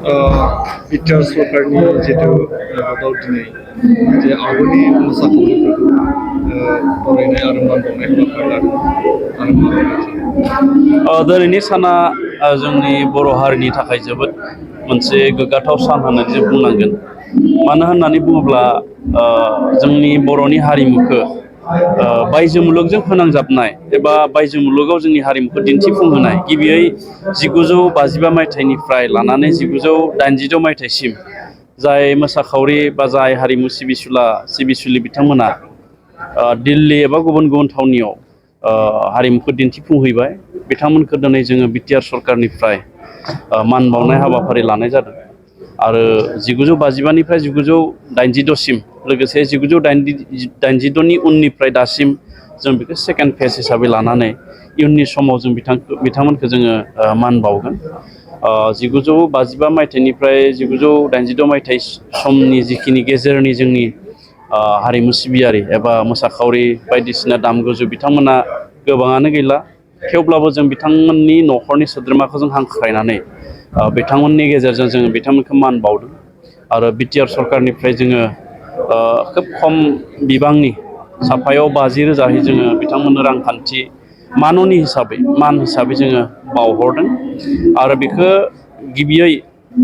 BTR सरकारनि जितु भटआव दिनै जे आवगोलनि मोसाखावरिफोरखौ बरायनाय आरो मान बावनाय हाबाफारि लादों आरो मा बुंनो दिनैनि साना जोंनि बर' हारिनि थाखाय जोबोद मोनसे गोग्गाथाव सान होननानै जों बुंनांगोन। मानो होननानै बुङोब्ला जोंनि बर'नि हारिमुखौ बायजो मुलुगजों फोनांजाबनाय एबा बायजो मुलुगाव जोंनि हारिमुखौ दिन्थिफुंहोनाय गिबियै 1952 मायथाइनिफ्राय लानानै 1986 मायथाइसिम जाय मोसाखावरि बा जाय हारिमु सिबिसुलि बिथांमोना दिल्ली एबा गुबुन गुबुन थावनियाव हारिमुखौ दिन्थिफुंहैबाय बिथांमोनखौ दिनै जोङो बिटिआर सरकारनिफ्राय मान बावनाय हाबाफारि लानाय जादों आरो 1952निफ्राय 1986 सिम लोगोसे 1986 नि उननिफ्राय दासिम जों बेखौ सेकेन्ड फेज हिसाबै लानानै इयुननि समाव जों बिथांमोनखौ जोङो मान बावगोन। 1952 मायथाइनिफ्राय 1986 मायथाइ समनि जिखिनि गेजेरनि जोंनि हारिमु सिबियारि एबा मोसाखावरि बायदिसिना दामगुजु बिथांमोना गोबाङानो गैला। थेवब्लाबो जों बिथांमोननि न'खरनि सोद्रोमाखौ जों हांख्रायनानै बिथांमोननि गेजेरजों जोङो बिथांमोनखौ मान बावदों आरो बिटिआर सरकारनिफ्राय जोङो खोब खम बिबांनि साफायाव 50,000 जोङो बिथांमोननो रांखान्थि मान हिसाबै जोङो बावहरदों आरो बेखौ गिबियै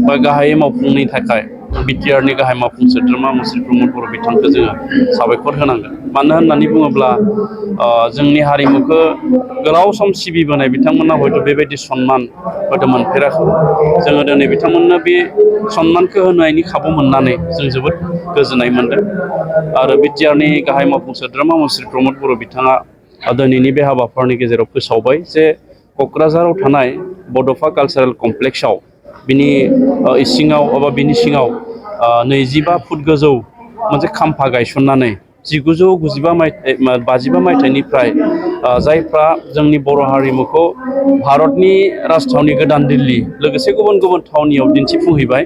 बा गाहायै मावफुंनि थाखाय बिटिआरनि गाहाय मावफुं सोद्रोमा मुस्रि प्रमद बर' बिथांखौ जोङो साबायखर होनांगोन। मानो होननानै बुङोब्ला जोंनि हारिमुखौ गोलाव सम सिबिबोनाय बिथांमोना हयथ' बेबायदि सन्मान हयथ' मोनफेराखै। जोङो दिनै बिथांमोननो बे सन्मानखौ होनायनि खाबु मोननानै जों जोबोद गोजोननाय मोनदों आरो बिटिआरनि गाहाय मावफुं सोद्रोमा मुस्रि प्रमद बर' बिथाङा दिनैनि बे हाबाफारिनि गेजेराव फोसावबाय जे क'क्राझाराव थानाय बड'फा कालचारेल कमप्लेक्सआव बिनि इसिङाव एबा बिनि सिङाव 25 फुट गोजौ मोनसे खाम्फा गायसननानै 1952 मायथाइनिफ्राय जायफ्रा जोंनि बर' हारिमुखौ भारतनि राजथावनि गोदान दिल्ली लोगोसे गुबुन गुबुन थावनियाव दिन्थिफुंहैबाय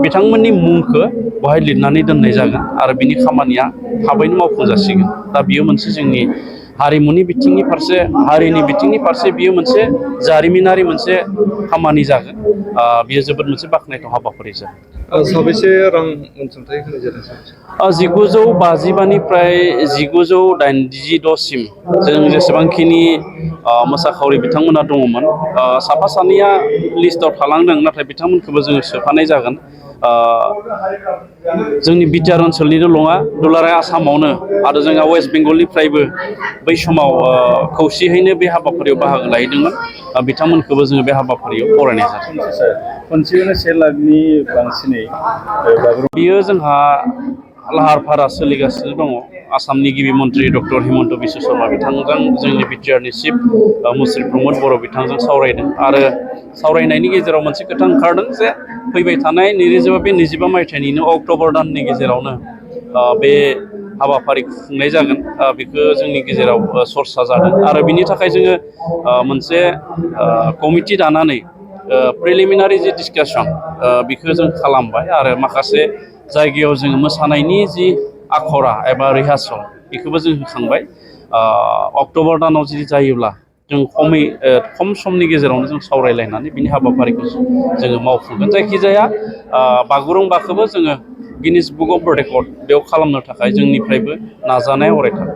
बिथांमोननि मुंखौ बेवहाय लिरनानै दोननाय जागोन आरो बिनि खामानिया थाबैनो मावफुंजासिगोन। दा बियो मोनसे जोंनि हारिमुनि बिथिंनि फारसे हारिनि बिथिंनि फारसे बियो मोनसे जारिमिनारि मोनसे खामानि जागोन। बियो जोबोद मोनसे बाख्नायथाव हाबाफारि जागोन। साबेसे रां अनसुंथाइ होनाय जादों? 1952निफ्राय 1986 सिम जों जेसेबांखिनि मोसाखावरि बिथांमोना दङमोन साफा सानैया लिस्टआव थालांदों नाथाय बिथांमोनखौबो जोङो सोफानाय जागोन। जोंनि बिटिआर ओनसोलनिल' नङा दुलाराय आसामावनो आरो जोंहा वेस्ट बेंगलनिफ्रायबो बै समाव खौसेयैनो बे हाबाफारियाव बाहागो लाहैदोंमोन। बिथांमोनखौबो जोङो बे हाबाफारियाव बरायनाय जादों। खनसेयावनो 1 लाखनि बांसिनै बियो जोंहा लाहार फाहारा सोलिगासिनो दङ। आसामनि गिबि मन्थ्रि डक्टर हिमन्त बिश्व शर्मा बिथांजों जोंनि बिटिआरनि चिफ मुस्रि प्रमद बर' बिथांजों सावरायदों आरो सावरायनायनि गेजेराव मोनसे खोथा ओंखारदों जे फैबाय थानाय 2025 मायथाइनिनो अक्ट'बर दाननि गेजेरावनो बे हाबाफारिखौ खुंनाय जागोन। बेखौ जोंनि गेजेराव सरसा जादों आरो बिनि थाखाय जोङो मोनसे कमिटि दानानै प्रिलिमिनारि जि डिसकासन बेखौ जों खालामबाय आरो माखासे जायगायाव जोङो मोसानायनि जि आखरा एबा रिहार्सल बेखौबो जों होखांबाय। अक्ट'बर दानाव जुदि जायोब्ला जों खम समनि गेजेरावनो जों सावरायलायनानै बिनि हाबाफारिखौ जोङो मावफुंगोन। जायखिजाया बागुरुम्बाखौबो जोङो गिनिज बुक अफ रेकर्ड बेयाव खालामनो थाखाय जोंनिफ्रायबो नाजानाया अराय थागोन।